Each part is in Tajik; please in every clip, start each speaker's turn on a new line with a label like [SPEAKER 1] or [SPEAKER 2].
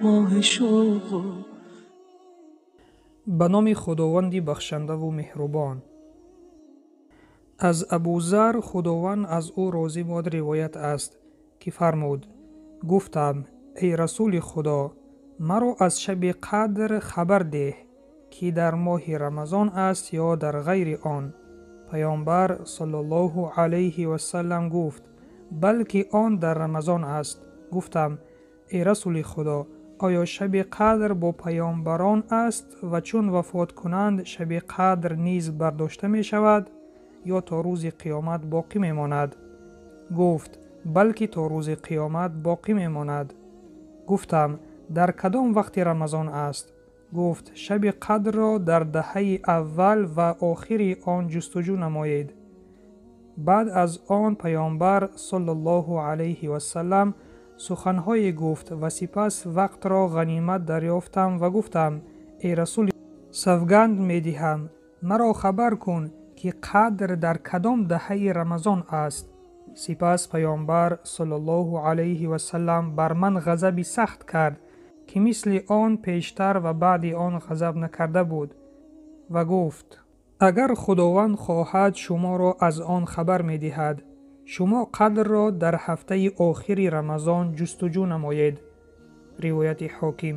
[SPEAKER 1] ماه شوق.
[SPEAKER 2] Ба номи Худованди бахшандаву меҳрубон. Аз Абузар, Худованд аз ӯ розӣ бод, ривоят аст, ки фармуд: гуфтам: эй Расули Худо, маро аз шаби қадр хабар деҳ, ки дар моҳи Рамазон аст ё дар ғайри он. Паёмбар саллаллоҳу алайҳи васаллам гуфт: балки он дар Рамазон аст. Гуфтам: эй Расули Худо, оё шаби қадр бо паёмбарон аст ва чун вафот кунанд, шаби қадр низ бардошта мешавад ё то рӯзи қиёмат боқӣ мемонад? Гуфт: балки то рӯзи қиёмат боқӣ мемонад. Гуфтам: дар кадом вақти Рамазон аст? Гуфт: шаби қадрро дар даҳаи аввал ва охири он ҷустуҷӯ намоед. Баъд аз он паёмбар саллаллоҳу алайҳи вассалам суханҳое гуфт ва сипас вақтро ғанимат дарёфтам ва гуфтам: эй Расули, савганд медиҳам, маро хабар кун, ки қадр дар кадом даҳаи Рамазон аст. Сипас паёмбар саллаллоҳу алайҳи вассалам бар ман ғазаби сахт кард, ки мисли он пештар ва баъди он ғазаб накарда буд, ва гуфт: агар Худованд хоҳад, шуморо аз он хабар медиҳад. Шумо қадрро дар ҳафтаи охири Рамазон ҷустуҷӯ намоед. Ривояти Ҳоким.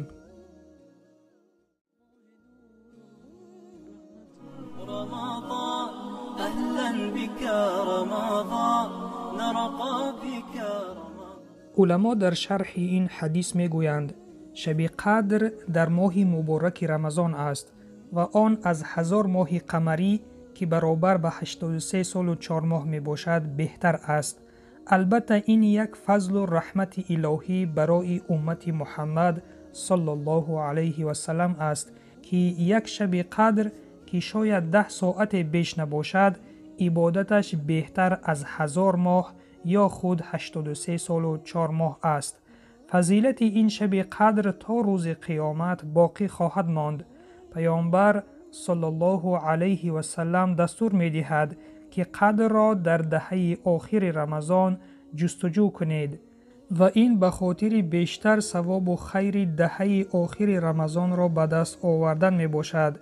[SPEAKER 2] Уламо дар шарҳи ин ҳадис мегӯянд: шаби қадр дар моҳи мубораки Рамазон аст ва он аз 1000 моҳи қамарӣ, ки баробар ба 83 солу 4 моҳ мебошад, беҳтар аст. Албатта, ин як фазлу раҳмати илоҳӣ барои уммати Муҳаммад саллаллоҳу алайҳи вассалам аст, ки як шаби қадр, ки шояд 10 соате беш набошад, ибодаташ беҳтар аз 1000 моҳ ё худ 83 солу 4 моҳ аст. Фазилати ин шаби қадр то рӯзи қиёмат боқӣ хоҳад монд. Паёмбар саллаллоҳу алайҳи вассалам дастур медиҳад, ки қадрро дар даҳаи охири Рамазон ҷустуҷӯ кунед ва ин ба хотири бештар савобу хайри даҳаи охири Рамазонро ба даст овардан мебошад.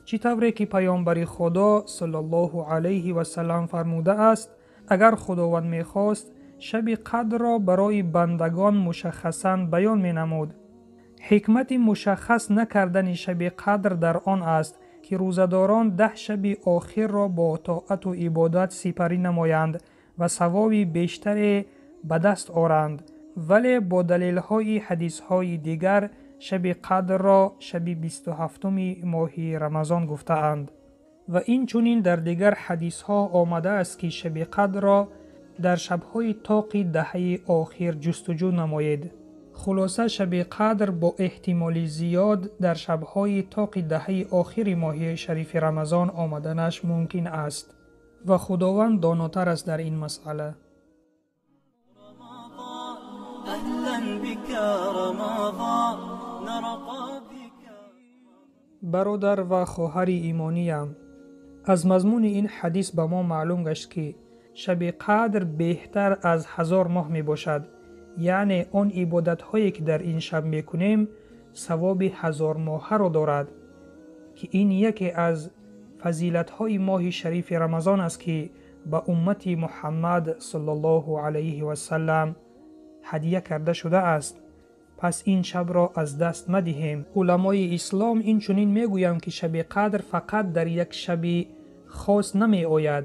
[SPEAKER 2] Чӣ тавре ки паёмбари Худо саллаллоҳу алайҳи вассалам фармудааст: агар Худованд мехост, шаби қадрро барои бандагон мушаххасан баён менамуд. Ҳикмати мушаххас накардани шаби қадр дар он аст, ки рӯзадорон 10 шаби охирро бо тоату ибодат сипарӣ намоянд ва савоби бештаре ба даст оранд. Вале бо далелҳои ҳадисҳои дигар шаби қадрро шаби 27-уми моҳи Рамазон гуфтаанд. Ва инчунин дар дигар ҳадисҳо омадааст, ки шаби қадрро дар шабҳои тоқи даҳаи охир ҷустуҷӯ намоед. Хулоса, шаби қадр бо эҳтимоли зиёд дар шабҳои тоқи даҳаи охири моҳи шарифи Рамазон омаданаш мумкин аст ва Худованд донотар аст дар ин масъала. Бародар ва хоҳари имониям, аз мазмуни ин ҳадис ба мо маълум гашт, ки шаби қадр беҳтар аз 1000 моҳ мебошад. Яъне он ибодатҳое, ки дар ин шаб мекунем, савоби 1000 моҳаро дорад, ки ин яке аз фазилатҳои моҳи шарифи Рамазон аст, ки ба уммати Муҳаммад саллаллоҳу алайҳи вассалам ҳадия карда шудааст. Пас ин шабро аз даст мадиҳем. Уламои ислом инчунин мегӯянд, ки шаби қадр фақат дар як шаби хос намеояд.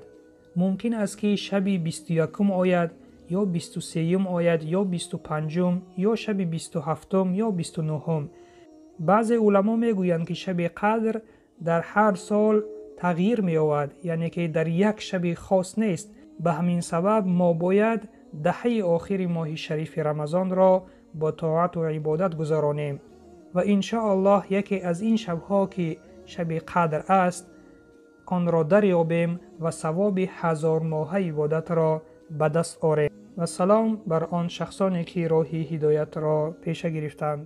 [SPEAKER 2] Мумкин аст, ки шаби 21-ум ояд, ё 23-юм ояд, ё 25-ум, ё шаби 27-ум, ё 29-ум. Баъзе уламо мегӯянд, ки шаби қадр дар ҳар сол тағйир меёбад, яъне ки дар як шаби хос нест. Ба ҳамин сабаб мо бояд даҳаи охири моҳи шарифи Рамазонро бо тоату ибодат гузаронем ва иншоаллоҳ яке аз ин шабҳо, ки шаби қадр аст, онро дарёбем ва савоби 1000 моҳа ибодатро ба даст орем. Ва салом бар он шахсоне, ки роҳи ҳидоятро пеша гирифтанд.